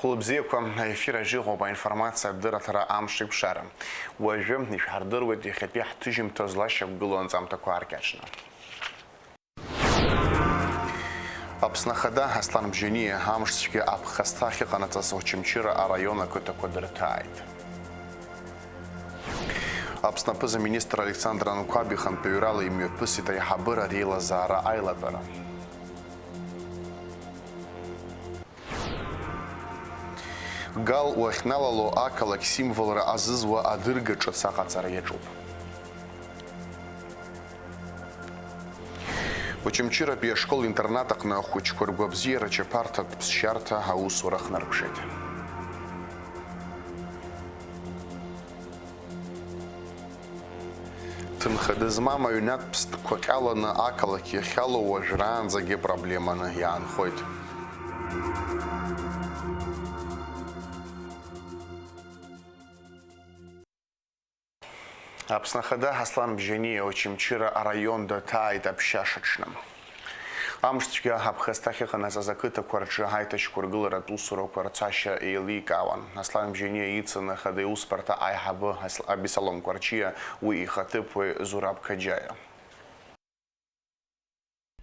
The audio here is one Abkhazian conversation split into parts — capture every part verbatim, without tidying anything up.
Хәылбзиақәа, аефир аҿы иҟоуп аинформациатә дырраҭара Амш еиқәшара. Уажәы ишәҳардыруеит иахьатәи ҳҭыжьымҭа злашьақәгылоу анҵамҭақәа ааркьаҿны. Аԥсны Ахада Аслан Бжьаниа амш цәгьа аԥхасҭа ахьыҟанаҵаз Очамчыра араион ақыҭақәа дырҭааит. Аԥсны аԥыза-министр Александр Анқәаб ихантәаҩрала имҩаԥысит аиҳабыра реилазаара аилатәара. Гал уахьналало ақалақь символра азызуа адырга ҿыц аҟаҵара иаҿуп. Очамчыратәи ашкол-интернат аҟны ахәыҷқәа ргәабзиара чаԥарҭатә ԥсшьарҭа аусура хнаркәшеит. Ҭынха дызмам аҩнатә ԥстәқәа ҟьаланы ақалақь иахьалоу уажәраанӡагьы проблеманы иаанхоит. Аԥсны Ахада Аслан Бжьаниа Очамчыра араион даҭааит аԥшьашаҽны. Амш цәгьа аԥхасҭа ахьыҟанаҵаз ақыҭақәа рҿы аиҭашьақәыргыларатә усурақәа рцашьа еиликаауан. Аслан Бжьаниа ицын ахада иусбарҭа аиҳабы Асл-, Абесалом Кәарҷиа, уи ихаҭыԥуаҩ Зураб Қаџьаиа.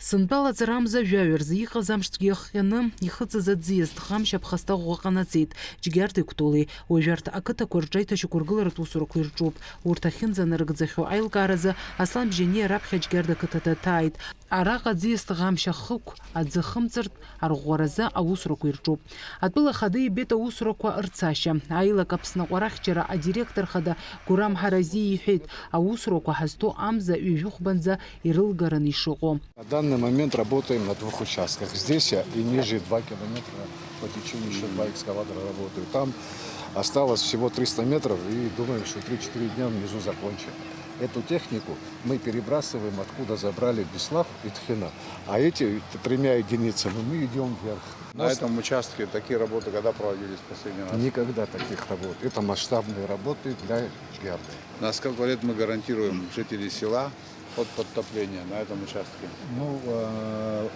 Сынтәалаҵарамза жәаҩа рзы иҟаз амш цәгьа иахҟьаны ихыҵыз аӡиас ҭхамшь аԥхасҭа ӷәӷәа ҟанаҵеит Џьгьарда Кәтоли. Уажә арҭ ақыҭақәа рҿы аиҭашьақәыргыларатә усурақәа ирҿуп. Урҭ ахьынӡанарыгӡахьоу аилкааразы Аслан Бжьаниа раԥхьа Џьгьарда ақыҭа даҭааит. Араҟа аӡиас ҭхамшь ахықә аӡы хымҵыртә арӷәӷәаразы аусурақәа ирҿуп. Атәыла ахада ибеит аусурақәа рцашьа. Аилак Аԥсны аҟәарахьчара адиректор хада Гурам Ҳарази иҳәеит, аусурақәа ҳазҭоу амза ҩажәихәбанӡа ирылгараны ишыҟоу. На данный момент работаем на двух участках. Здесь и ниже два километра по течению еще два экскаватора работают. Там осталось всего триста метров, и думаем, что три-четыре дня внизу закончим. Эту технику мы перебрасываем, откуда забрали Беслав и Тхина. А эти т-, тремя единицами мы идем вверх. На этом участке такие работы когда проводились в последний раз? Никогда таких работ. Это масштабные работы для Ичгерды. На сколько лет мы гарантируем жителей села от подтопления на этом участке? Ну, э,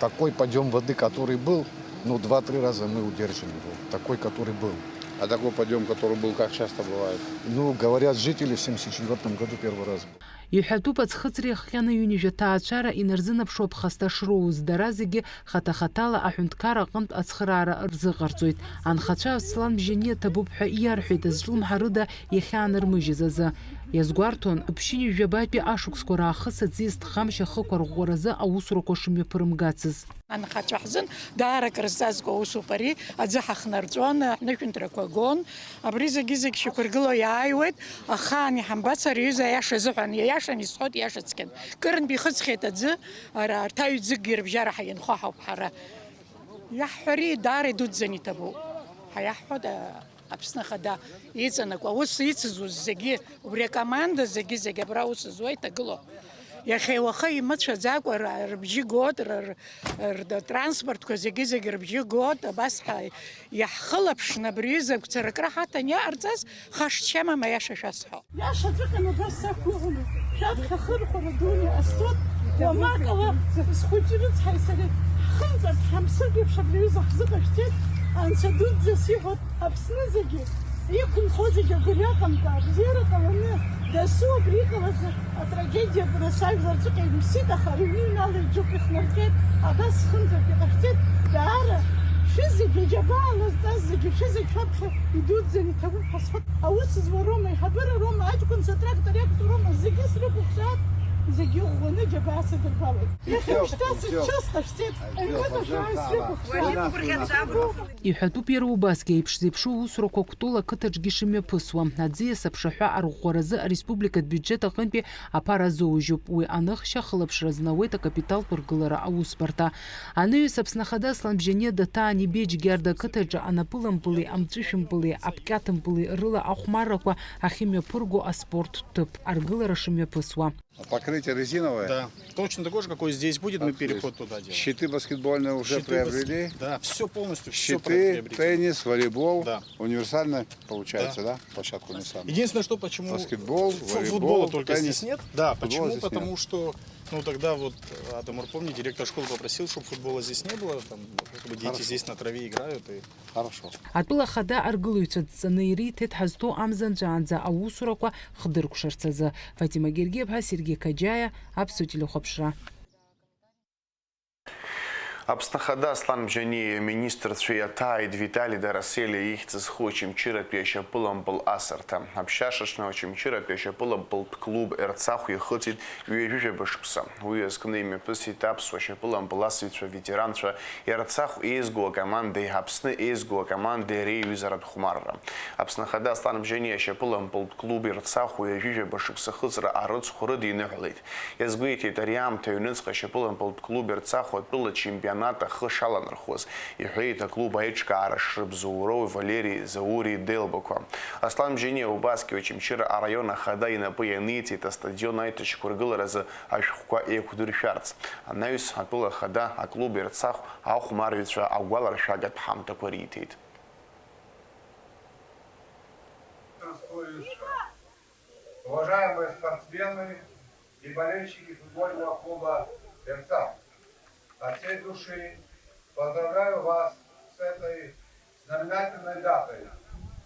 такой подъем воды, который был, ну, два-три раза мы удержим его. Такой, который был. А такой подъем, который был, как часто бывает? Ну, говорят жители, в семьдесят четвёртом году первый раз был. Иҳәатәуп, аӡхыҵра иахҟьаны ҩынҩажәа ҭаацәара инарзынаԥшуа ԥхасҭа шроуз, дара зегьы хаҭа-хаҭала аҳәынҭқарра аҟынтә ацхыраара рзыҟарҵоит. Анхацәа Аслан Бжьаниа ҭабуп ҳәа иарҳәеит, зҿлымҳарыда иахьаанырмыжьыз азы. Иазгәарҭон, ԥшьынҩажәабатәи ашықәсқәа раахыс аӡиас ҭхамшь ахықә арӷәӷәаразы аусурақәа шымҩаԥырымгацыз. Анхацәа ҳзын даара акрызҵазкуа усуп ари, аӡы ҳахнарҵәон, ҳнышәынҭрақәа гон. Абри зегьы-зегь шьақәыргыло иааиуеит, ахаан иҳамбац ари аҩыза аиаша азыҳәан, иаиашан исҳәоит, ииашаҵәҟьан. Кырынтә ихыҵхьеит аӡы, ара, арҭ аҩ-ӡыкгьы рыбжьара ҳаинхо ҳауп ҳара. Иаҳҳәари, даара идуӡӡаны иҭабуп. Ҳаиаҳҳәоит, а, Аԥсны Ахада иҵанакуа, аус ицызуз зегьы, убри акоманда зегьы-зегь абра аус зуа иҭагылоуп. Иахьеи уаха имыцәаӡакәа р-, рыбжьы гот, р-, р-, ртранспортқәа зегьы-зегь рыбжьы гот, абас ҳа-, иаҳхылаԥшны абри аҩыза агәцаракра ҳаҭан иҟарҵаз, хашҭшьа амам, аиаша шәасҳәап. Иашаҵәҟьаны абас сақәгәыӷны, шәаԥхьа ахырхәара дуны астол уамакала схәыҷы рыцҳаи сареи ҳхымҵарц ҳамсыргәеиԥш абри аҩыза ҳзыҟашәҵеит, Анцәа дуӡӡа сиҳәоит. Аԥсны зегьы, иқәынхо зегьы агәырҩа ҟамкәа, абзиара ҟаланы, дасу абри иҟалаз атрагедиа рацәа ажәлар ҵәҟьа имԥсит, аха рыҩны иҩналеит, џьоук ихнарҟьеит, абас зхымҵыртә иҟашәҵеит, даара шәызегьы, аџьабаала зҵаз зегьы, шәызегь шәаԥхьа идуӡӡаны иҭабуп ҳәа сҳәоит. Аус зуа роума, аиҳабыра роума, аҷкәынцәа, атрактор иақәтәоу роума, зегьы срықәыхшааит, зегьы ӷәӷәаны џьабаа садырбалоит. Иахьа ушьҭа сыччо сҟашәҵеит, аҩныҟа шәааи срықәыхшааит. Иҳәатәуп иара убасгьы аиԥш зеиԥшу аусурақәа Кәтол ақыҭаҿгьы шымҩаԥысуа. Аӡиас аԥшаҳәа арӷәӷәаразы ареспубликатә биуџьет аҟынтәи аԥара азоужьуп. Уи аныхшьа ахылаԥшра азын ауеит акапиталтә ргылара аусбарҭа. Анаҩс Аԥсны Ахада Аслан Бжьаниа даҭаан ибеит Џьгьарда ақыҭаҿы анапылампыли, амҵәышәымпыли, аԥкьаҭымпыли рыла ахәмаррақәа ахьымҩаԥырго аспорттә ҭыԥ аргылара шымҩаԥысуа. А покрытие резиновое? Да. Точно такое же, какое здесь будет, мы переход туда делаем. Щиты баскетбольные уже приобрели? Да, всё полностью, всё приобретено. Щиты, теннис, волейбол. Да. Универсальная получается, да? Площадка универсальная. Единственное, что почему баскетбол, фу-, волейбол, футбола только здесь нет. Да, почему? Потому что Ну, тогда вот, э, Атамур, помню, директор школы попросил, чтобы футбола здесь не было, там, чтобы дети Хорошо. Здесь на траве играют. И Хорошо. Атәыла ахада аргылаҩцәа дҵаны ириҭеит ҳазҭоу амза анҵәаанӡа аусурақәа хдыркәшарц азы. Фатима Гергиаԥҳа, Сергеи Қаџьаиа, Аԥсуа телехәаԥшра. Аԥсны Ахада Аслан Бжьаниа, министрцәа иаҭааит Витали Дараселиа ихьӡ зху Очамчыратәи ашьапылампыл асырҭа. Аԥшьашаҽны Очамчыратәи ашьапылампылтә клуб Ерцахә иахыҵит ҩажәижәаба шықәса. Уи азкны имҩаԥысит аԥсуа шьапылампыл асыҩцәа ветеранцәа Ерцахә еизго акомандеи Аԥсны еизго акомандеи реиҩызаратә хәмарра. Аԥсны Ахада Аслан Бжьаниа ашьапылампылтә клуб Ерцахә ҩажәижәаба шықәса ахыҵра арыцхә рыдиныҳәалеит. Иазгәеиҭеит, ари аамҭа аҩныҵҟа ашьапылампылтә клуб Ерцахә атәыла чемпионат ахы шаланархәуаз, иҳәеит аклуб аиҿкаара шрыбзоуроу Валери Заури Делбақәа. Аслан Бжьаниа убасгьы Очамчыра араион ахада инапы ианиҵеит астадион аиҭашьақәыргыларазы ашәҟәқәа еиқәдыршәарц. Анаҩс атәыла ахада аклуб Ерцахә ахәмарҩцәа агәаларшәагатә ҳамҭақәа риҭеит. Уважаемые спортсмены и болельщики футбольного клуба «Эрцах», от всей души поздравляю вас с этой знаменательной датой,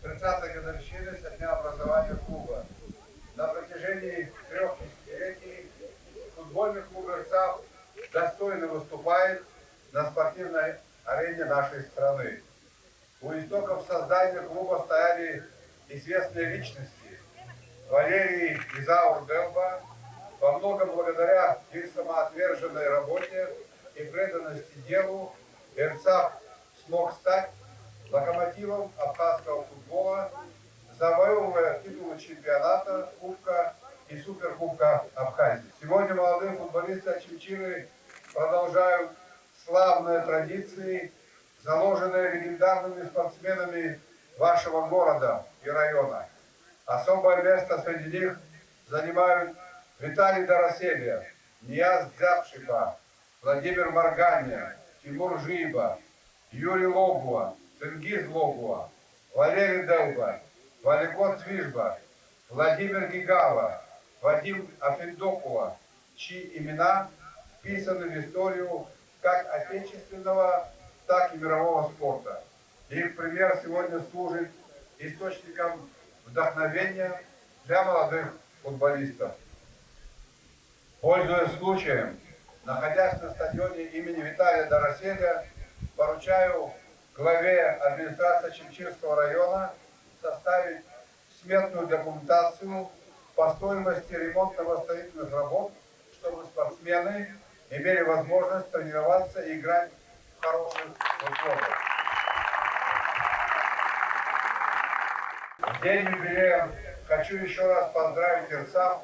тридцатой годовщины со дня образования клуба. На протяжении трех десятилетий футбольный клуб «Эрцах» достойно выступает на спортивной арене нашей страны. У истоков создания клуба стояли известные личности. Валерий Изаур Делба, во многом благодаря их самоотверженной работе и преданности делу, Эрцах смог стать локомотивом абхазского футбола, завоевывая титулы чемпионата, Кубка и Суперкубка Абхазии. Сегодня молодые футболисты Очамчиры продолжают славные традиции, заложенные легендарными спортсменами вашего города и района. Особое место среди них занимают Виталий Дараселия, Нияз Дзябшипа, Владимир Марганя, Тимур Жиба, Юрий Логуа, Тенгиз Логуа, Валерий Делба, Валико Цвижба, Владимир Гигава, Вадим Афиндокуа, чьи имена вписаны в историю как отечественного, так и мирового спорта. Их пример сегодня служит источником вдохновения для молодых футболистов. Пользуясь случаем, находясь на стадионе имени Виталия Дараселя, поручаю главе администрации Очамчирского района составить сметную документацию по стоимости ремонтно-восстановительных работ, чтобы спортсмены имели возможность тренироваться и играть в хороших условиях. В день юбилея хочу еще раз поздравить Эрцах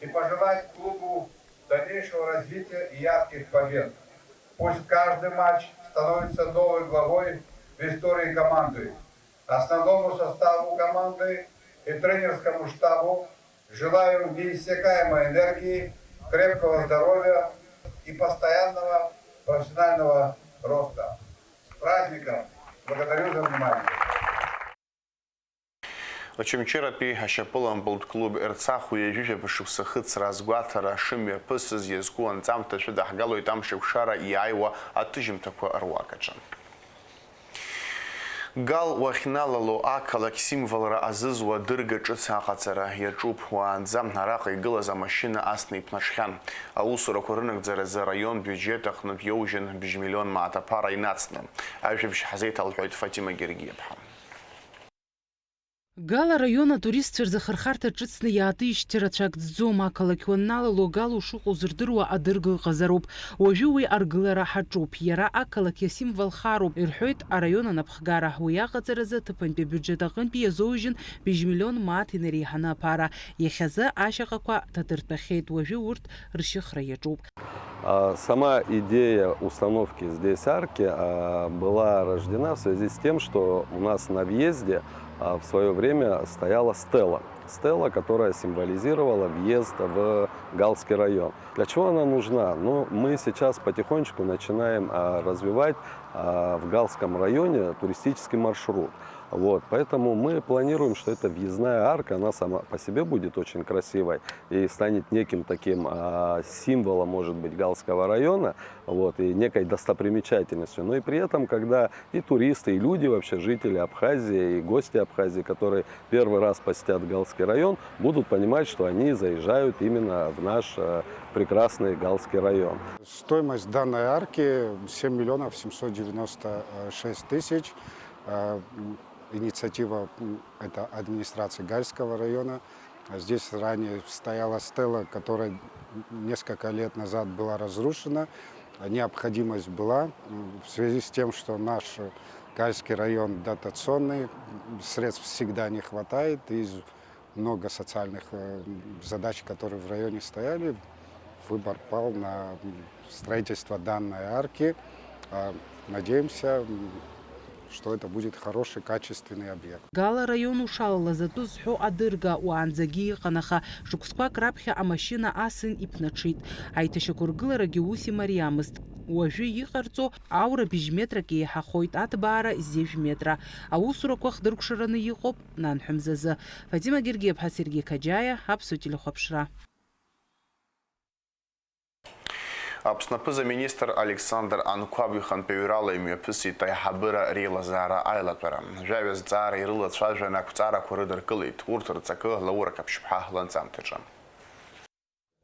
и пожелать клубу дальнейшего развития и ярких побед. Пусть каждый матч становится новой главой в истории команды. Основному составу команды и тренерскому штабу желаю неиссякаемой энергии, крепкого здоровья и постоянного профессионального роста. С праздником! Благодарю за внимание. Очамчыратәи ашьапылампылтә клуб Ерцахә ҩажәижәаба шықәса ахыҵра азгәаҭара шымҩаԥысыз иазку анҵамҭа шәыдаҳгалоит амш еиқәшара иааиуа аҭыжьымҭақәа руакаҿы. Гал уахьналало ақалақь символра азызуа адырга ҿыц аҟаҵара иаҿуп. Уаанӡа араҟа игылаз амашьына асны иԥнаҽхьан. Аусурақәа рынагӡаразы араион биуџьет аҟнытә иоужьын бжь миллион мааҭ аԥара инацны. Ажәабжь ҳзеиҭалҳәоит Фатима Гергиаԥҳа. Гал араион атуристцәа рзы ахырхарҭа ҿыцны иаатижьҭеи рацәак ӡӡом. Ақалақь уанналало, Гал ушыҟоу зырдыруа адырга ыҟазароуп. Уажәы уи аргылара ҳаҿуп. Иара ақалақь асимвол хароуп, ирҳәоит араион анапхгара. Уи аҟаҵаразы аҭыԥантәи абиуџьет аҟынтәи иазоужьын быжь миллион мааҭ инареиҳаны аԥара. Иахьазы ашьаҟақәа ҭадыртәахьеит, уажәы урҭ ршьыхра иаҿуп. А, сама идея установки здесь арки, а, была рождена в связи с тем, что у нас на въезде, а, в своё время стояла стела. Стела, которая символизировала въезд в Галский район. Для чего она нужна? Ну, мы сейчас потихонечку начинаем а, развивать а, в Галском районе туристический маршрут. Вот, поэтому мы планируем, что эта въездная арка, она сама по себе будет очень красивой и станет неким таким а, символом, может быть, Галского района, вот, и некой достопримечательностью. Но и при этом, когда и туристы, и люди вообще, жители Абхазии, и гости Абхазии, которые первый раз посетят Галский район, будут понимать, что они заезжают именно в наш э, прекрасный Галский район. Стоимость данной арки семь миллионов семьсот девяносто шесть тысяч. Э, инициатива, м, это администрации Гальского района. Здесь ранее стояла стела, которая несколько лет назад была разрушена. Необходимость была, м, в связи с тем, что наш Гальский район дотационный, м, средств всегда не хватает, и много социальных э, задач, которые в районе стояли, выбор пал на м, строительство данной арки. А, Надеемся, м, что это будет хороший, качественный объект. Гала араион ушалалаз атәы зҳәо адырга уаанӡагьы иҟан, аха шықәсқәак раԥхьа амашьына асын иԥнаҽит. Аиҭашьақәыргыларагьы ус имариамызт. Уажәы иҟарҵо аура быжь метрак еиҳахоит, аҭбаара зежә метра. Аусурақәа хдыркәшараны иҟоуп, нанҳәа мзазы. Фатима Гергиаԥҳа, Сергеи Қаџьаиа, Аԥсуа телехәаԥшра. Аԥсны аԥыза-министр Александр Анқәаб ихантәаҩрала имҩаԥысит аиҳабыра реилазаара аилатәара. Жәаҩа зҵаара ирылацәажәаны ақәҵарақәа рыдыркылеит, урҭ рҵакы Лаура Қаԥшьԥҳа ланҵамҭаҿы.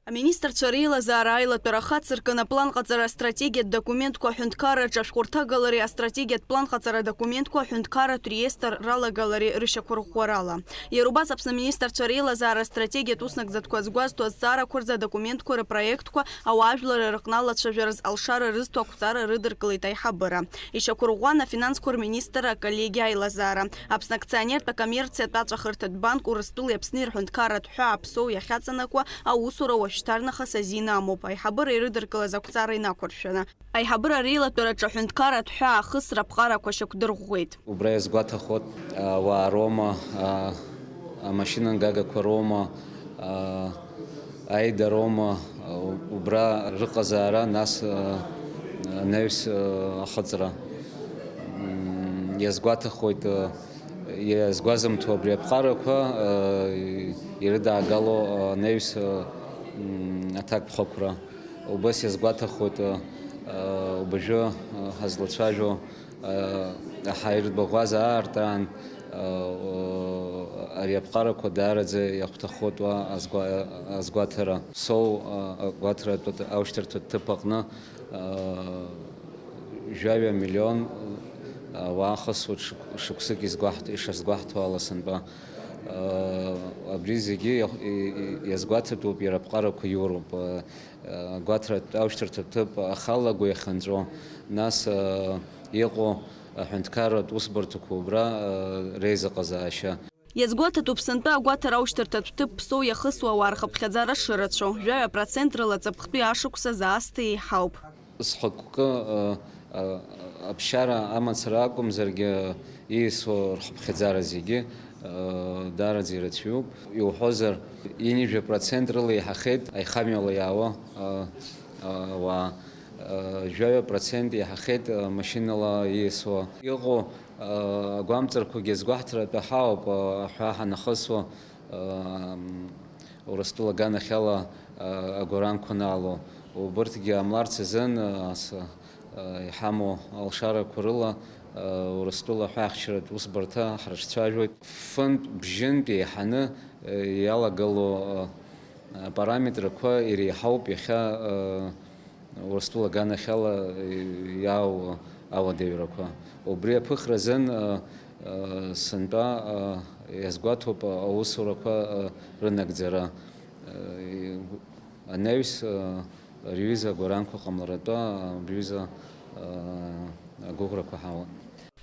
Аминистрцәа реилазаара аилатәара хацыркын апланҟаҵара астратегиатә документқәа аҳәынҭқарраҿы ашәҟәырҭагалареи астратегиатә планҟаҵара адокументқәа аҳәынҭқарратә реестр ралагалареи рышьақәырӷәӷәарала. Иара убас Аԥсны аминистрцәа реилазаара астратегиатә уснагӡатәқәа згәазҭо азҵаарақәа рзы адокументқәа рыпроектқәа ауаажәлар рыҟны алацәажәаразы алшара рызҭо ақәҵара рыдыркылеит аиҳабыра. Ишьақәырӷәӷәан афинансқәа рминистрра аколлегиа аилазаара. Аԥсны акционертә акоммерциатә аҵәахырҭатә банк Урыстәылеи Аԥсни рҳәынҭқарратә ҳәаа аԥсоу иахьаҵанакуа аусура уажәшьҭарнахыс азин амоуп. Аиҳабыра ирыдыркылаз ақәҵара инақәыршәаны. Аиҳабыра реилатәараҿы аҳәынҭқарратә ҳәаа ахысра аԥҟарақәа шьақәдырӷәӷәеит. Убра иазгәаҭахоит, ауаа роума, а, амашьына нгагақәа роума, а, аидароума, а, убра рыҟазаара, нас, а, анаҩс, а, ахыҵра. М, иазгәаҭахоит, а, иазгәазымҭо абри аԥҟарақәа, а, ирыдаагало, а, анаҩс, а, м, аҭакԥхықәра. Убас иазгәаҭахоит, а, а, убажәы, а, ҳазлацәажәо, а, ҳаирбаӷәаза аартаан, а, ари аԥҟарақәа даараӡа иахәҭахоит уа азгәа-, азгәаҭара. Соу, а, агәаҭаратә аушьҭарҭатә ҭыԥ аҟны, а, жәаҩа миллион, а, уаа хысуеит шықә-, шықәсык изгәаҳт-, ишазгәаҳҭо ала сынтәа. А, абри зегьы иахә-, и-, и-, иазгәаҭатәуп иара аԥҟарақәа иоуроуп. А, агәаҭаратә аушьҭарҭатә ҭыԥ ахалагәа иахьынҵәо, нас, а, иҟоу аҳәынҭқарратә усбарҭақәа убра, а, реизыҟазаашьа. Иазгәаҭатәуп сынтәа агәаҭара аушьҭарҭатә ҭыԥ ԥсоу иахысуа ауаа рхыԥхьаӡара шырацәоу, жәаҩа процент рыла ҵыԥхтәи ашықәсазы аасҭа еиҳауп. Зхықәкы, а, а, аԥсшьара амацара акәымзаргьы, ииасуа рхыԥхьаӡара зегьы, а, даараӡа ирацәаҩуп. Иуҳәозар, ҩажәа процент рыла еиҳахеит аихамҩала иаауа, а, а, ауаа. А, жәаҩа процент еиҳахеит, а, машьынала ииасуа. Иҟоу, а, агәамҵрақәагьы азгәаҳҭаратәы ҳауп, а, аҳәаа ҳанахысуа, а, м, Урыстәыла аганахьала, а, агәаранқәа анаало. Убырҭгьы ҟамларц азын, а, ас-, а, иҳамоу алшарақәа рыла, а, Урыстәыла аҳәаахьчаратә усбарҭа ҳрыҿцәажәоит. Фынтә, бжьынтә еиҳаны, а, иалагало, а, апараметрқәа иреиҳауп иахьа, а, Урыстәыла аганахьала иаау ауадаҩрақәа. Убри аԥыхра азын, а, а, сынтәа, а, иазгәаҭоуп аусурақәа, а, рынагӡара. А, и-, анаҩс, а, рҩыза агәаранқәа ҟамларатәы, а, рҩыза, а, агәыӷрақәа ҳауан.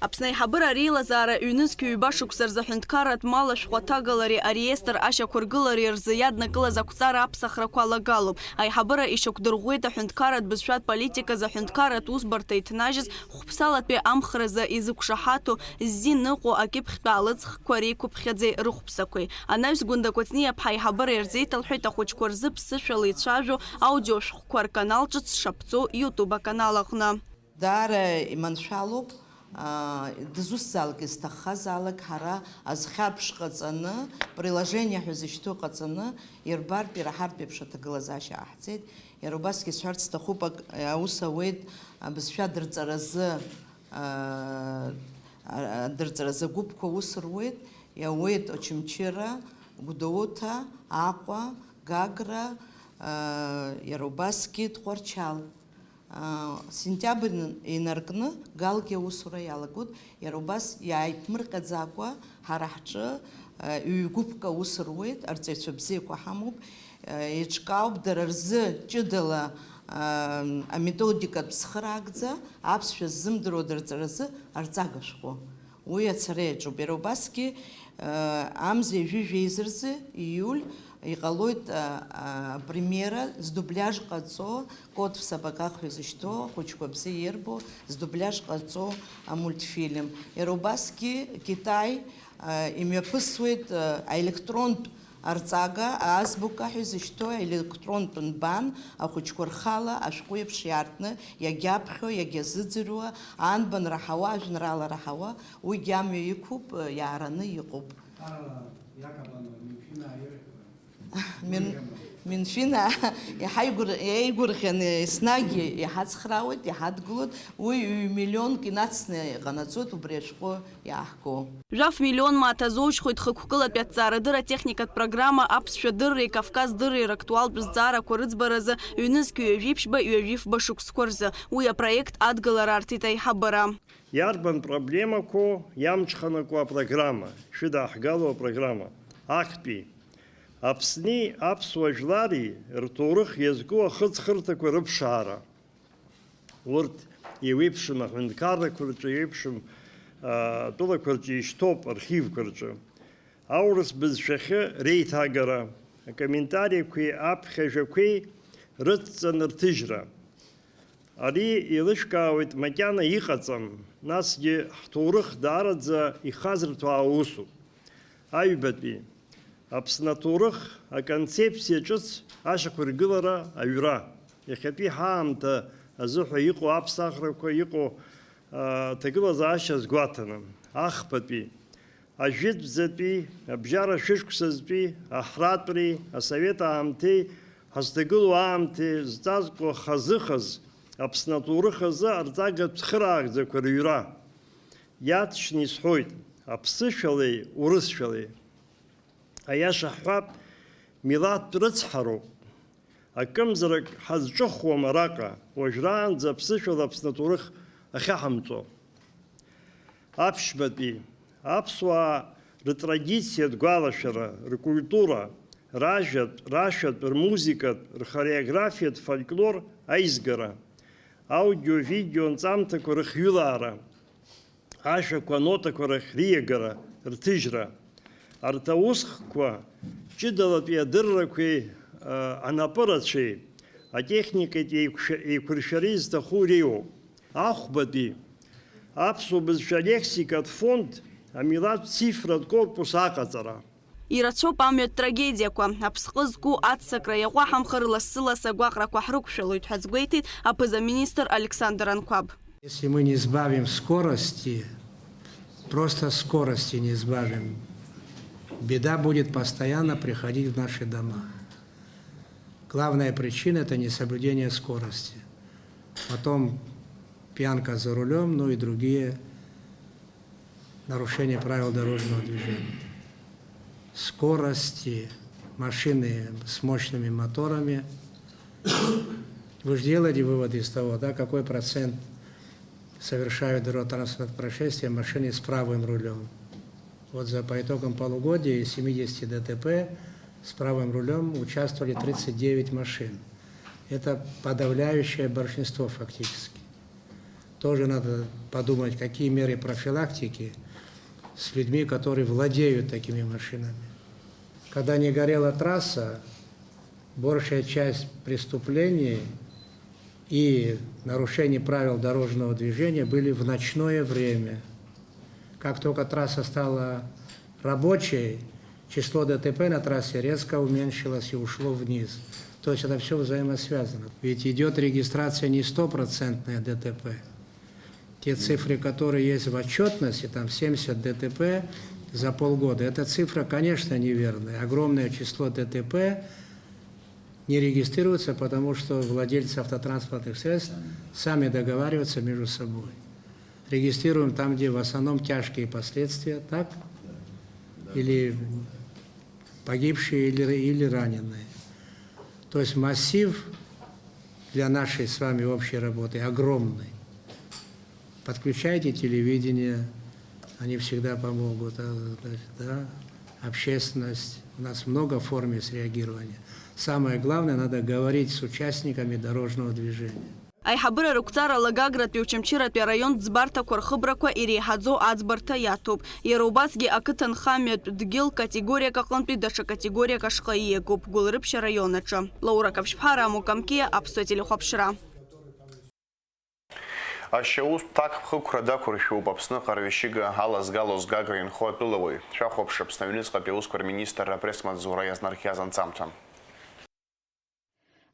Аԥсны аиҳабыра реилазаара ҩнызқь ҩба шықәса рзы аҳәынҭқарратә мал ашәҟәы аҭагалареи ареестр ашьақәыргылареи рзы иаднакылаз ақәҵара аԥсахрақәа алагалоуп. Аиҳабыра ишьақәдырӷәӷәеит аҳәынҭқарратә бызшәатә политиказы аҳәынҭқарратә усбарҭа иҭнажьыз хәԥсалатәи амхразы изықәшаҳаҭу, ззи ныҟәо акьыԥхьтә аалыҵхқәа реиқәыԥхьаӡеи рыхәԥсақәеи. Анаҩс Гәында Кәыҵниаԥҳа аиҳабыра ирзеиҭалҳәеит ахәыҷқәа рзы ԥсышәала ицәажәо аудиошәҟәқәа рканал ҿыц шаԥҵоу YouTube аканал аҟны. Даара иманшәалоуп, аа, дызусҭзаалак, изҭаххазаалак ҳара азхьарԥш ҟаҵаны, приложение ҳәа зышьҭоу ҟаҵаны, ирбартә, ираҳартә еиԥш аҭагылазаашьа ҟаҳҵеит. Иара убасгьы исҳәарц сҭахуп, ак-, аус ауеит абызшәа адырҵаразы, аа, а-, адырҵаразы агәыԥқәа аус руеит, иауеит Очамчыра, Гәдоуҭа, Аҟәа, Гагра, аа, иара убасгьы Тҟәарчал. Сентиабр инаркны Галгьы аусура иалагоит, иара убас иааиԥмырҟьаӡакәа ҳара ҳҿы ҩ-гәыԥк аус руеит, арҵаҩцәа бзиақәа ҳамоуп, еиҿкаауп, дара рзы ҷыдала аметодикатә цхыраагӡа аԥсшәа ззымдыруа дырҵаразы арҵага шәҟәы. Уи ацара иаҿуп. Иара убасгьы, э, амза ҩажәи жәеиза рзы, ииуль, иҟалоит, э, э, апремиера, сдубляж ҟаҵо, Кот в сапогах ҳәа изышьҭоу, ахәыҷқәа бзиа ирбо, сдубляж ҟаҵо амультфильм. Иара убасгьы Китай, э, имҩаԥысуеит, э, аелектронтә Арҵага, азбука ҳәа изышьҭоу аелектронтә нбан ахәыҷқәа рхала ашәҟәы еиԥш иаартны иагьаԥхьо, иагьазыӡырҩуа, анбан раҳауа, ажәеинраала раҳауа, уигьы амҩа иқәуп, иаараны иҟоуп. Карла Иаковлевна Минфина аирҳәоит. Мин-, Минфина иаҳа игәыр-, еигәырӷьаны еснагь иҳацхраауеит, иҳадгылоит, уи ҩ-миллионк инацны иҟанаҵоит убри ашәҟәы иааҳго. Жәаф миллион мааҭ азоужьхоит хықәкылатәи аҭҵаарадырра техникатә программа аԥсшәа дырреи Кавказ дырреи рактуалтә зҵаарақәа рыӡбаразы ҩнызқь ҩажәи ԥшьба, ҩажәи фба шықәсқәа рзы. Уи апроект адгылара арҭеит аиҳабыра. Иарбан проблемақәоу иамҽханакуа апрограмма, шәыдааҳгало апрограмма? Актәи. Аԥсни аԥсуа жәлари рҭоурых иазку ахыҵхырҭақәа рыԥшаара. Урҭ еиуеиԥшым аҳәынҭқаррақәа рҿы, еиуеиԥшым, аа, атәылақәа рҿы ишьҭоуп, архивқәа рҿы. Аурыс бызшәахьы реиҭагара, акомментариқәеи аԥхьажәақәеи рыцҵаны рҭыжьра. Ари еилышәкаауеит макьана иҟаҵам, насгьы ҳҭоурых даараӡа ихазырҭоу аусуп. Аҩбатәи. Аԥсны аҭоурых аконцепциа ҿыц ашьақәыргылара аҩра, иахьатәи ҳаамҭа азыҳәа иҟоу аԥсахрақәа, иҟоу, а, аҭагылазаашьа азгәаҭаны, ахԥатәи, ажәытәӡатәи, абжьара шәышықәсазтәи, аҳратәреи, асовет аамҭеи, ҳазҭагылоу аамҭеи зҵазкуа хазыхаз Аԥсны аҭоурых азы арҵагатә цхыраагӡақәа рыҩра, иаҭшьны исҳәоит, аԥсышәалеи урысшәалеи. Аиаша ҳҳәап, милаҭтә рыцҳароуп. Акымзарак ҳазҿыхуам араҟа, уажәраанӡа аԥсышәала Аԥсны аҭоурых ахьаҳамҵо. Аԥшьбатәи, аԥсуаа рытрадициатә гәалашәара, ркультура, ражәатә, рашәатә, рмузыкатә, рхореографиатә фольклор аизгара, аудио-видео нҵамҭақәа рыхҩылаара, ашәақәа анотақәа рахь риагара, рҭыжьра. Арҭ аусхкқәа ҷыдалатәи адыррақәеи, а, анапы рацәеи, атехникатә еиқәшәа-, еиқәыршәара изҭаху реиуоуп. Ахәбатәи, аԥсуа бызшәа алексикатә фонд, амилаҭтә цифратә корпус аҟаҵара. Ирацәоуп амҩатә трагедиақәа. Аԥсҟы зку аццакра иаҟәаҳамхар, лассы-ласс агәаҟрақәа ҳрықәшәалоит ҳәа азгәеиҭеит аԥыза-министр Александр Анқәаб. Если мы не сбавим скорости, просто скорости не сбавим, беда будет постоянно приходить в наши дома. Главная причина — это несоблюдение скорости. Потом пьянка за рулём, ну и другие нарушение правил дорожного движения. Скорости, машины с мощными моторами. Вы же делаете выводы из того, да, какой процент совершают дорожно-транспортное происшествие машины с правым рулём. Вот за, по итогам полугодия из семидесяти ДТП с правым рулём участвовали тридцать девять машин. Это подавляющее большинство фактически. Тоже надо подумать, какие меры профилактики с людьми, которые владеют такими машинами. Когда не горела трасса, большая часть преступлений и нарушений правил дорожного движения были в ночное время. Как только трасса стала рабочей, число ДТП на трассе резко уменьшилось и ушло вниз. То есть это всё взаимосвязано. Ведь идёт регистрация не стопроцентная ДТП. Те цифры, которые есть в отчётности, там семьдесят ДТП за полгода, эта цифра, конечно, неверная. Огромное число ДТП не регистрируется, потому что владельцы автотранспортных средств сами договариваются между собой. Регистрируем там, где в основном тяжкие последствия, так? Или погибшие, или, или раненые. То есть массив для нашей с вами общей работы огромный. Подключайте телевидение, они всегда помогут, а, да, общественность. У нас много форм среагирования. Самое главное, надо говорить с участниками дорожного движения. Аиҳабыра рықәҵарала Гагратәи Очамчыратәи араионтә ӡбарҭақәа рхыбрақәа иреиҳаӡоу аӡбарҭа иаҭоуп. Иара убасгьы ақыҭанхамҩатә дгьыл категориак аҟынтәи даҽа категориак ашҟа ииагоуп Гәылрыԥшь араион аҿы. Лаура Каԥшьԥҳа, Рамо Камкиа, Аԥсуа телехәаԥшра. Ашьаустә ҭакԥхықәра дақәыршәуп Аԥсныҟа арҩашьыга алазгалоз Гагра инхо атәылауаҩ. Шәахәаԥш Аԥсны аҩныҵҟатәи аусқәа рминистрра апресс-маҵзура иазнархиаз анҵамҭа.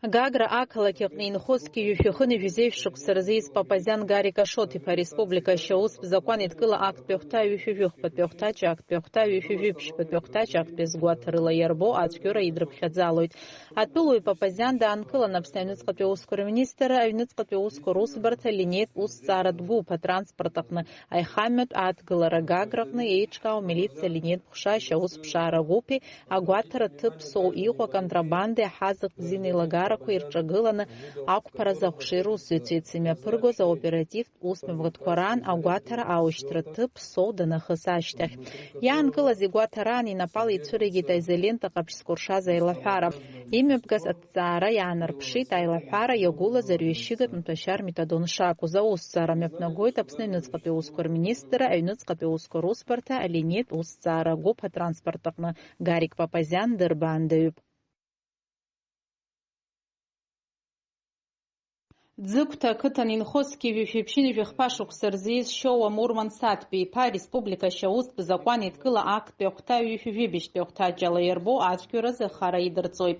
Гагра ақалақь аҟны инхо зқьи жәшәи хынҩажәи жәеиза шықәса рзы ииз Папазиан Гарик Ашоҭ-иԥа ареспублика ашьаустә закәан еидкыла актәи ахәҭа ҩышәи жәохәбатәи ахәҭаҷ актәи ахәҭа ҩышәи жәибжьбатәи ахәҭаҷ актәи азгәаҭарыла иарбоу ацәгьоура идрыԥхьаӡалоит. Атәылауаҩ Папазиан даанкылан Аԥсны аҩныҵҟатәи аусқәа рминистрра аҩныҵҟатәи аусқәа русбарҭа линеитә усҭҵааратә гәыԥ атранспорт аҟны аихамҩатә адгылара Гаграҟны еиҿкаау амилициа линеитә ҟәша ашьаусԥшаара гәыԥи агәаҭара ҭыԥ Соу иҟоу аконтрабандеи аҳазыхтә зинеилагарақәеи ирҿагыланы ақәԥаразы ахәшеи русзуҩцәеи еицымҩаԥыргоз аоперативтә усмҩаԥгатәқәа раан агәаҭара аушьҭра ҭыԥ Соу данахыс ашьҭахь. Иаанкылаз игәаҭараан инапала ицәыригеит аизолента ҟаԥшь зкәыршаз аилаҳәара. Имҩаԥгаз аҭҵаара иаанарԥшит аилаҳәара иагәылаз арҩашьыгатә маҭәашьар метадон шакәыз. Аусҭҵаара мҩаԥнагоит Аԥсны аҩныҵҟатәи аусқәа рминистрра аҩныҵҟатәи аусқәа русбарҭа алинеитә усҭҵаара агәыԥ атранспорт аҟны. Гарик Папазиан дырбаандаҩуп. Ӡыгәҭа ақыҭан инхо зқьи жәшәи ԥшьынҩажәи хԥа шықәса рзы ииз Шьоуа Мурман Саҭбеи-иԥа ареспублика ашьаустә закәан еидкыла актәи ахәҭа ҩышәи жәибжьтәи ахәҭаҷ ала иарбоу ацәгьоуразы ахара идырҵоит.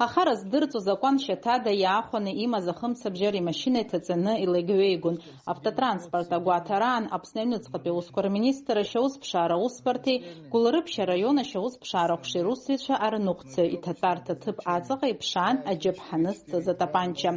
Ахара здырҵоз акәан шьаҭада иаахәаны имаз ахымцабжьара имашьына иҭаҵаны илеигәеигон. Автотранспорт агәаҭараан Аԥсны аҩныҵҟатәи аусқәа рминистрра ашьаусԥшаара усбарҭеи Гәылрыԥшь араион ашьаусԥшаара ҟәшеи русзуҩцәа арныҟәцаҩ иҭаҵарҭа ҭыԥ аҵаҟа иԥшаан аџьаԥҳаны зҵыз атапанча.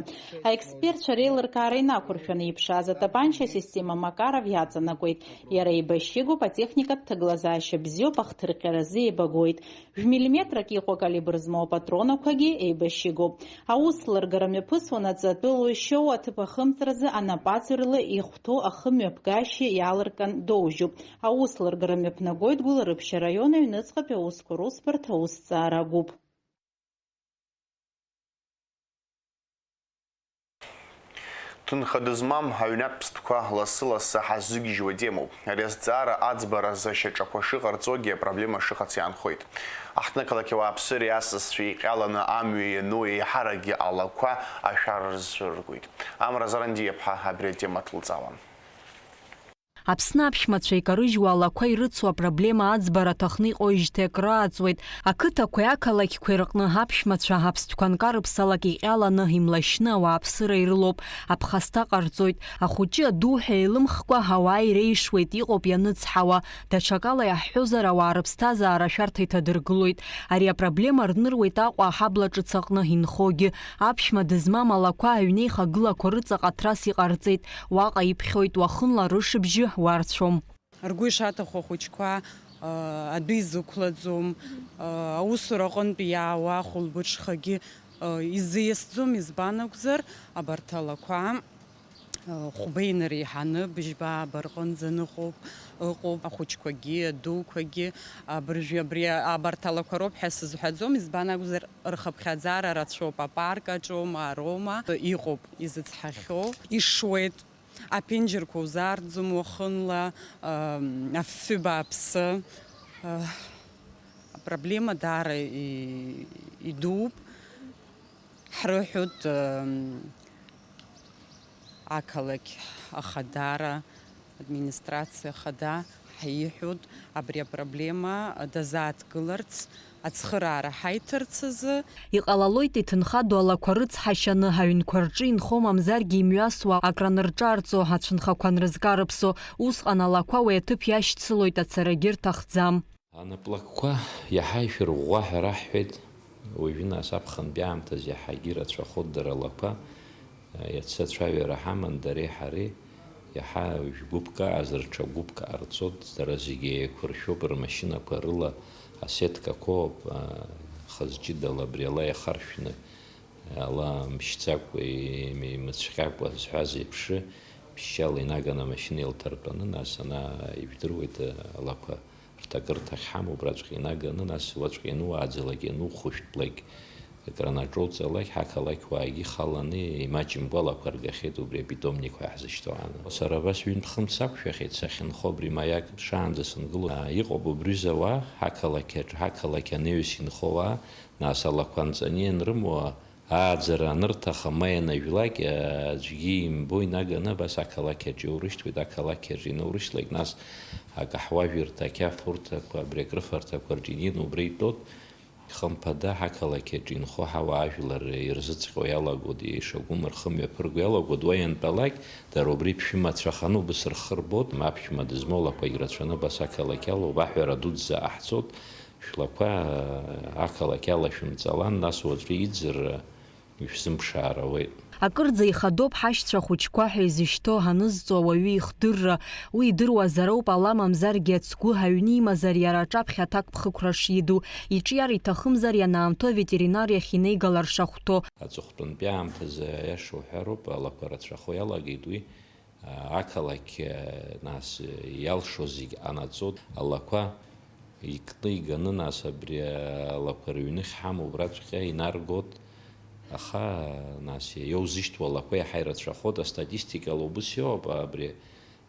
Аекспертцәа реилыркаара инақәыршәаны иԥшааз атапанча асистема Макаров иаҵанакуеит. Иара еибашьыгоуп, атехникатә ҭагылазаашьа бзиоуп, ахҭырҟьаразы еибагоит. Жәмиллиметрак иҟоу акалибр змоу апатронақәагьы еибашьыгоуп. Аус лыргара мҩаԥысуанаҵы атәылауаҩ Шьоуа аҭыԥ ахымҵразы анапаҵаҩрала ихәҭоу ахымҩаԥгашьа иалыркан доужьуп. Аус лыргара мҩаԥнагоит Гәылрыԥшь араион аҩныҵҟатәи аусқәа русбарҭа аусҭҵаара агәыԥ. Ҭынха дызмам аҩнатә ԥстәқәа лассы-лассы ҳаззыгьежьуа темоуп. Ари азҵаара аӡбаразы ашьаҿақәа шыҟарҵогьы апроблема шыҟац иаанхоит. Аҳҭнықалақь ауааԥсыреи асасцәеи иҟьаланы амҩа иану еиҳаракгьы алақәа ашәара рзцәырыргоит. Амра Зарандиаԥҳа абри атема ҭылҵаауан. Аԥсны аԥшәмацәа икарыжьуа алақәа ирыцу апроблема аӡбара аҭахны иҟоижьҭеи акры ааҵуеит. Ақыҭақәеи ақалақьқәеи рҟны аԥшәмацәа аԥстәқәа анкарыԥсалак иҟьаланы, имлашьны ауааԥсыра ирылоуп, аԥхасҭа ҟарҵоит. Ахәыҷы аду ҳәа еилымхкәа ауаа иреишуеит, иҟоуп ианыцҳауа. Даҽакала иаҳҳәозар, ауаа рыԥсҭазаара ашәарҭа иҭадыргылоит. Ари апроблема рныруеит Аҟәа аҳабла ҿыц аҟны инхогьы. Аԥшәма дызмам алақәа аҩнеихагылақәа рыҵаҟа аҭрас иҟарҵеит. Уаҟа иԥхьоит, уахынла рышыбжьы уарцәом. Ргәы ишаҭаху ахәыҷқәа, а, адәы изықәлаӡом, а, аусура аҟынтә иаауа ахәылбыҽхагьы, а, изыиасӡом, избан акәзар, абарҭ алақәа, а, хәба инареиҳаны быжьба ааба рҟынӡа ныҟоуп, ыҟоуп, ахәыҷқәагьы, адуқәагьы, абыржәы абри, абарҭ алақәа роуп ҳәа сызҳәаӡом, избан акәзар, рхыԥхьаӡара рацәоуп, апарк аҿоума, ароума, иҟоуп изыцҳахьоу. Ишуеит. Аԥенџьырқәа узаарӡом уахынла, афҩы бааԥсы. Апроблема даара идууп. Ҳрыҳәоит ақалақь ахадара, администрациа ахада, ҳиҳәоит абри апроблема дазааҭгыларц. Ацхыраара ҳаиҭарц азы. Иҟалалоит иҭынхадоу алақәа рыцҳашьаны, аҩнқәа рҿы инхо мамзаргьы имҩасуа акранырҿарҵо, ацәынхақәа анрызкарыԥсо, усҟан алақәа уи аҭыԥ иашьцылоит, ацарагьы рҭахӡам. Анаплакқәа иаҳа ишәырӷәӷәа ҳәа раҳҳәеит. Уажәы нас аԥхынтәи аамҭазы иаҳагьы ирацәахоит дара алақәа. Иацы ацәажәара ҳаман дареи ҳареи, иаҳа жәгәыԥк аазар ҽа гәыԥк ҟарҵоит, дара зегьы еиқәыршәоуп рмашьынақәа рыла, асеткақәоуп, хаз ҷыдала абри ала иахаршәны, ала мшьӡакәа, имыцәҟьакәа зҳәаз еиԥш, ԥшьшьала инаганы амашьына еилҭартәаны, нас ана ижәдыруеит алақәа. Рҭакырҭахь ҳамоуп, убраҵәҟьа инаганы, нас уаҵәҟьа иануааӡалак, ианухәышәтәлак, акранаҿоуҵалак, ҳақалақьуаагьы ихаланы имаҷымкәа алақәа ргахьеит убри апитомникқәа ҳзышьҭоу аан. Сара абас ҩынтә-хынтә сақәшәахьеит, сахьынхо абри маиак шаанӡа сынгыло. Иҟоуп убри зауа, ҳақалақь аҿы, ҳақалақь анаҩс инхо ауаа, нас алақәа анҵаны ианрымоу, ааӡара анырҭахым, ма ианажәлак, аӡәгьы имбо инаганы абас ақалақь аҿы иаурышьҭуеит, ақалақь аҿы инаурышьҭлак, нас акаҳуажәырҭа, ақьафурҭақәа, абри акрыфарҭақәа рҿы инеины убра итәоит. Хымԥада, ҳақалақь аҿы инхо ҳауаажәлар ирзыҵҟьо иалагоит, ишагәым рхы мҩаԥырго иалагоит, уа иантәалак, дара убри ԥшәымацәаханы убыс рхы рбоит, ма ԥшәма дызмоу лақәагь рацәаны абас ақалақь алоуп, аҳәара дуӡӡа ҟаҳҵоит. Шәлақәа ақалақь ала шәымҵалан, нас уаҵәы иӡыр ишәзымԥшаар ауеит. Акырӡа ихадоуп ҳашьцәа хәыҷқәа ҳәа изышьҭоу анызҵо ауаҩы ихдырра. Уи идыруазароуп, ала мамзаргьы ацгәы аҩны имазар, иара аҿаԥхьа аҭакԥхықәра шиду. Иҿиар иҭахымзар, ианаамҭоу аветеринар иахь инеигалар шахәҭоу. Аҵыхәтәантәи аамҭазы, аиаша уҳәароуп, алақәа рацәахо иалагеит уи. Ақалақь, нас, иалшо зегь ҟанаҵоит. Алақәа икны иганы, нас, абри алақәа рыҩныхь ҳамоу убраҵәҟьа инаргоит. Аха, нас, иоузышьҭуа алақәа иаҳа ирацәахоит. Астатистикала убыс иоуп, абри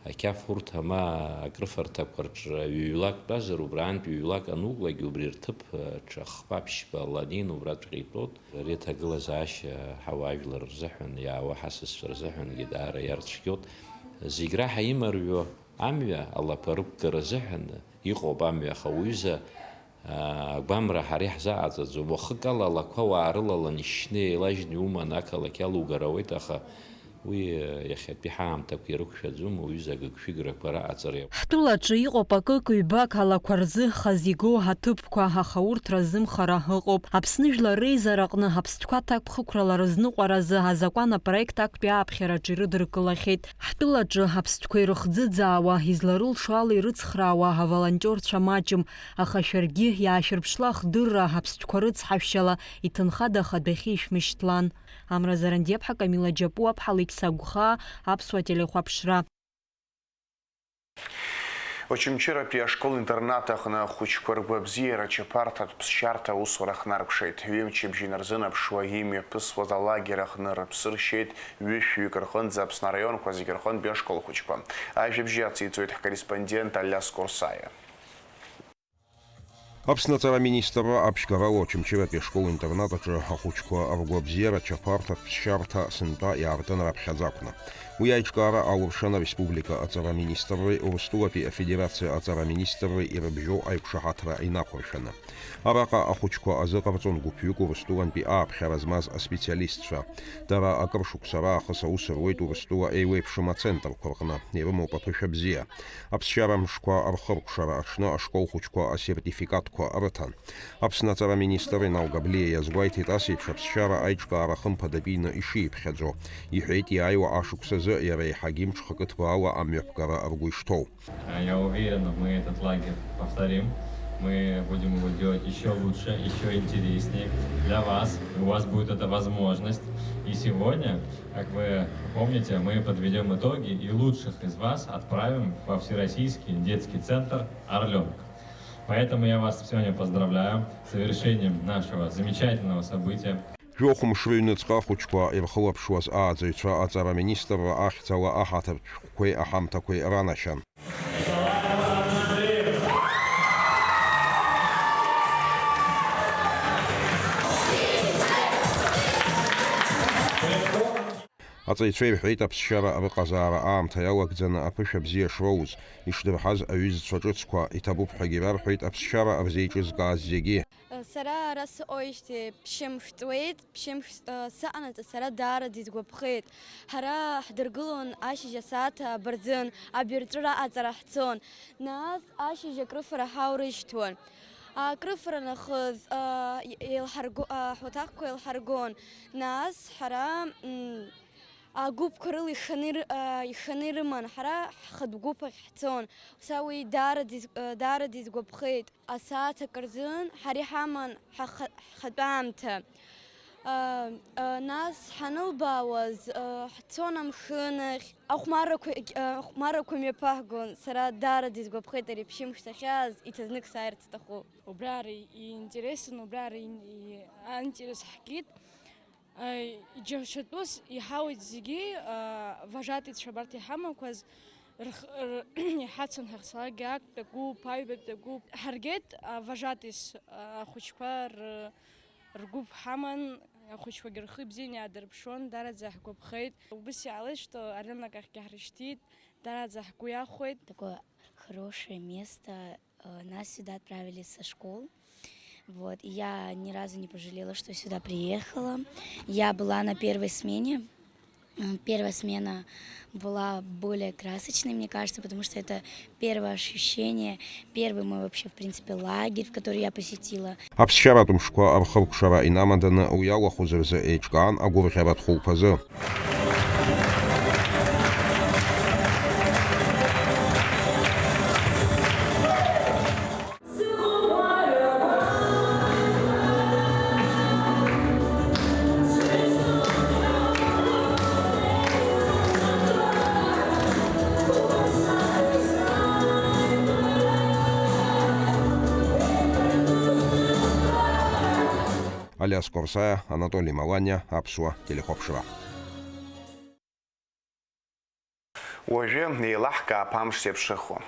ақьафурҭа ма акрыфарҭақәа рҿы ҩ-ҩлак тәазар, убраантә ҩ-ҩлак ануклак, убри рҭыԥ аҿы ахԥа-ԥшьба ланин убраҵәҟьа итәоит. Ари аҭагылазаашьа ҳауаажәлар рзыҳәан, иаауа ҳасасцәа рзыҳәангьы даара иарцәгьоит. Зегь раҳа имарҩуа амҩа алақәа рықәгара азыҳәан иҟоуп амҩа, аха уҩыза, аа, агәамра ҳара иаҳзаҟаҵаӡом. Уахыкала алақәа уаарылалан, ишьны еилажьны иуманы ақалақь алугар ауеит, аха Уи, иахьатәи ҳаамҭақәа ирықәшәаӡом, уҩыза агыгшәыграқәа раҟаҵара иақәшәоит. Ҳтәылаҿы иҟоуп акык-ҩбак алақәа рзы хазы игоу аҭыԥқәа, аха урҭ разымхара ыҟоуп. Аԥсны Жәлар Реизара аҟны аԥстәқәа аҭакԥхықәрала рызныҟәаразы азакәан апроект актәи ааԥхьараҿы ирыдыркылахьеит. Ҳтәылаҿы аԥстәқәа ирыхӡыӡаауа, изларылшо ала ирыцхраауа аволонтиорцәа маҷым, аха шәаргьы иаашәырԥшла ахдырра аԥстәқәа рыцҳашәшьала иҭынхада ахадахьы ишәмышьҭлан. Амра Зарандиаԥҳа, Камила Џьапуаԥҳа, Алықьса Гәхаа, Аԥсуа телехәаԥшра. Очамчыратәи ашкол-интернат аҟны ахәыҷқәа ргәабзиара ачаԥарҭатә ԥсшьарҭа аусура хнаркәшеит. Ҩымчыбжьа инарзынаԥшуа имҩаԥысуаз алагер аҟны рыԥсы ршьеит ҩышәҩык рҟынӡа Аԥсны араионқәа зегьы рҟынтәи ашкол хәыҷқәа. Ажәабжь иациҵоит ҳкорреспондент Алиас Курсаиа. Аԥсны аҵара аминистрра аԥшьгарала Очамчыратәи ашкол-интернат аҿы ахәыҷқәа ргәабзиара ачаԥарҭатә ԥсшьарҭа сынтәа иаартын раԥхьаӡа акәны. Уи аиҿкаара алыршан ареспублика аҵара аминистрреи Урыстәылатәи Афедерациа аҵара аминистрреи ирыбжьоу аиқәшаҳаҭра инақәыршәаны. Араҟа ахәыҷқәа азыҟарҵон гәыԥҩык Урыстәылантәи ааԥхьара змаз аспециалистцәа. Дара акыр шықәса раахыс аус руеит Урыстәыла еиуеиԥшым ацентрқәа рҟны, ирымоуп аԥышәа бзиа. Аԥсшьара мшқәа рхыркәшара аҽны ашкол хәыҷқәа асертификатқәа рыҭан. Аԥсны аҵара аминистр Инал Габлиа иазгәеиҭеит, ас еиԥш аԥсшьара аиҿкаара хымԥадатәины ишиԥхьаӡо. Иҳәеит, иааиуа ашықәсазы иара еиҳагьы мҽхакы ҭбаала амҩаԥгара ргәы ишҭоу. Я уверен, мы этот лагерь повторим. Мы будем его делать ещё лучше, ещё интереснее для вас. У вас будет эта возможность. И сегодня, как вы помните, мы подведём итоги и лучших из вас отправим во Всероссийский детский центр «Орлёнок». Поэтому я вас сегодня поздравляю с завершением нашего замечательного события. Жәохә мшы рыҩныҵҟа ахәыҷқәа ирхылаԥшуаз ааӡаҩцәа аҵара аминистрра ахьӡала аҳаҭыртә шәҟәқәеи аҳамҭақәеи ранашьан. Аҵаҩцәа ирҳәеит аԥсшьара рыҟазаара аамҭа иалагӡаны аԥышәа бзиа шроуз, ишдырҳаз аҩызцәа ҿыцқәа, иҭабуп ҳәагьы рарҳәеит аԥсшьара рзеиҿызкааз зегьы. Сара ара сыҟоижьҭеи ԥшьымш ҵуеит, ԥшьымш, э, сыҟанаҵы сара даараӡа исгәаԥхеит. Ҳара ҳдыргылон ашьыжь асааҭ абырзен, абирҵәыра аҵара ҳцон. Нас ашьыжь акрыфара ҳаурышьҭуан. Акрыфара нахыс, э, еилҳарго-, аҳәаҭахқәа еилҳаргон. Нас ҳара, м, агәыԥқәа рыла иханы ир-, э, иханы ирыман, ҳара ҳхатә гәыԥ ахь ҳцон. Са уи даараӡа ис-, э, даараӡа исгәаԥхеит. Асааҭ акы рзын ҳара иҳаман ҳаха-, ҳхатәы аамҭа. А, а, нас ҳанылбаауаз, а, ҳцон амшын ахь, ахәмаррақәа, а, ахәмаррақәа мҩаԥаҳгон. Сара даараӡа исгәаԥхеит ари ԥшьымш сахьааз, иҭазнык сааирц сҭахуп. Убра ара иинтересын, убра ара ин-, и-, аинтерес ҳкит. Иџьашьатәыс иҳауеит зегьы, а, вожатыйцәа абарҭ иҳамақәаз, рх-, р-, иҳацын ҳахьцалакгьы актәи агәыԥ, аҩбатәи агәыԥ. Ҳаргеит, а, вожатыйс, а, ахәыҷқәа р-, ргәыԥ ҳаман, ахәыҷқәагьы рхы ибзианы иаадырԥшуан, даараӡа ҳгәаԥхеит. Убыс иаалеит, что арынок ахьгьы ҳрышьҭит, даараӡа ҳгәы иахәеит. Такое хорошее место. Э, нас сюда отправили со школ. Вот, и я ни разу не пожалела, что сюда приехала. Я была на первой смене. М, первая смена была более красочной, мне кажется, потому что это первое ощущение, первый мой вообще, в принципе, лагерь, в который я посетила. Аԥсшьаратә мшқәа рхыркәшара инамаданы уи иалахәыз рзы еиҿкаан агәырӷьаратә хәылԥазы. Алиас Корсаиа, Анатоли Маланиа, Аԥсуа телехәаԥшра. Уажәы еилаҳкаап амш зеиԥшрахо.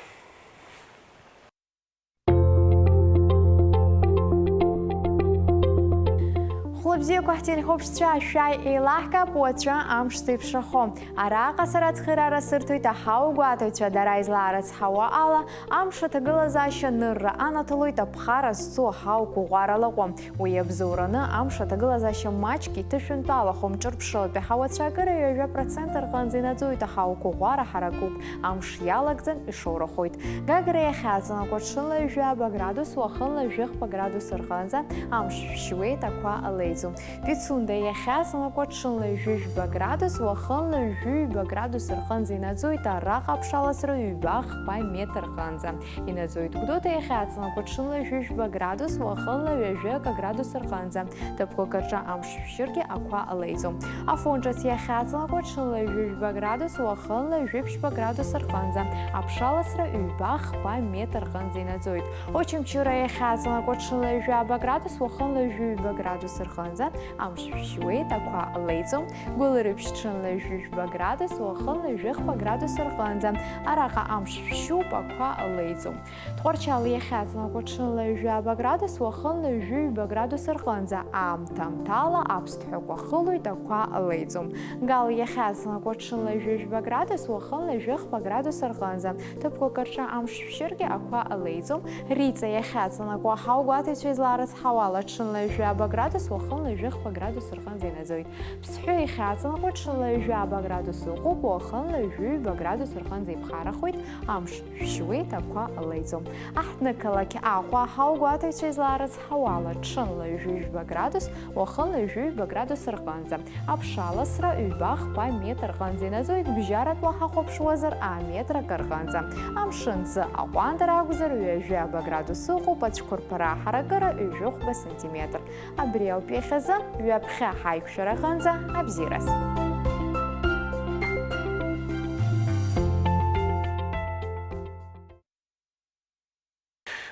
Хәлыбзиақәа ҳтелехәаԥшцәа, шәааи еилаҳкаап уаҵәы амш зеиԥшрахо. Араҟа сара ацхыраара сырҭоит аҳауагәаҭаҩцәа, дара излаарыцҳауа ала, амш аҭагылазаашьа нырра анаҭалоит аԥхара зцу аҳауа қәыӷәӷәара лаҟәы. Уи иабзоураны амш аҭагылазаашьа маҷк иҭышәынтәалахом, ҿырԥшылатәи ҳауацәа акыра ҩажәа процент рҟынӡа инаӡоит, аҳауа қәыӷәӷәара ҳаракуп, амш иалагӡан ишоурахоит. Гагра иахьаҵанакуа ҽынла ҩажәаба градус, уахынла жәахба градус рҟынӡа амш шәшьуеит, ақәа леиӡом. Пицунда иахьаҵанакуа ҽынла ҩажәижәба градус, уахынла ҩажәиҩба градус рҟынӡа инаӡоит, араҟа аԥшаласра ҩба-хԥа метр рҟынӡа. Инаӡоит Гәдоуҭа иахьаҵанакуа ҽынла ҩажәижәба градус, уахынла ҩажәи акы градус рҟынӡа. Ҭыԥқәак рҿы амш шәшьыргьы ақәа леиӡом. Афон ҿыц иахьаҵанакуа ҽынла ҩажәижәба градус, уахынла ҩажәи ԥшьба градус рҟынӡа. Аԥшаласра ҩба-хԥа метр рҟынӡа инаӡоит. Очамчыра иахьаҵанакуа ҽынла ҩажәаба градус, уахынла ҩажәиҩба градус рҟынӡа. Амш шәшьуеит, ақәа леиӡом. Гәылрыԥшь ҽынла ҩажәижәба градус, уахынла ҩажәихба градус рҟынӡа. Араҟа амш шәшьуп, ақәа леиӡом. Тҟәарчал иахьаҵанакуа ҽынла ҩажәаба градус, уахынла ҩажәиҩба градус рҟынӡа. Аамҭа-аамҭала аԥсҭҳәақәа хылоит, ақәа леиӡом. Гал иахьаҵанакуа ҽынла ҩажәижәба градус, уахынла ҩажәихба градус рҟынӡа. Ҭыԥқәак рҿы амш шәшьыргьы ақәа леиӡом. Риҵа иахьаҵанакуа ҳаугәаҭаҩцәа излаарыцҳауала, ҽынла ҩажәаба градус, уахынла ҩажәихба градус рҟынӡа инаӡоит. Ԥсҳәы иахьаҵанакуа ҽынла ҩажәаба градус ыҟоуп, уахынла ҩажәиҩба градус рҟынӡа иԥхарахоит, амш шәшьуеит, ақәа леиӡом. Аҳҭнықалақь Аҟәа ҳаугәаҭаҩцәа излаарыцҳауала, ҽынла ҩажәижәба градус, уахынла ҩажәиҩба градус рҟынӡа. Аԥшаласра ҩба-хԥа метр рҟынӡа инаӡоит, бжьаратәла ҳахәаԥшуазар, аметр акы рҟынӡа. Амшын ӡы аҟәандара акәзар, ҩажәаба градус ыҟоуп, ацәқәырԥара аҳаракыра ҩажәихәба сантиметр. Абри ауп иахьазы, ҩаԥхьа ҳаиқәшәараҟынӡа абзиараз.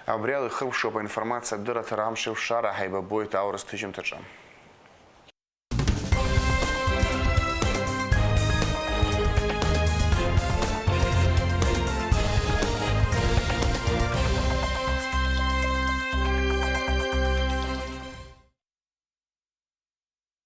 Абри ала ихыркәшоуп аинформациатә дырраҭара амш еиқәшара, ҳаибабоит аурыс ҭыжьымҭаҿы.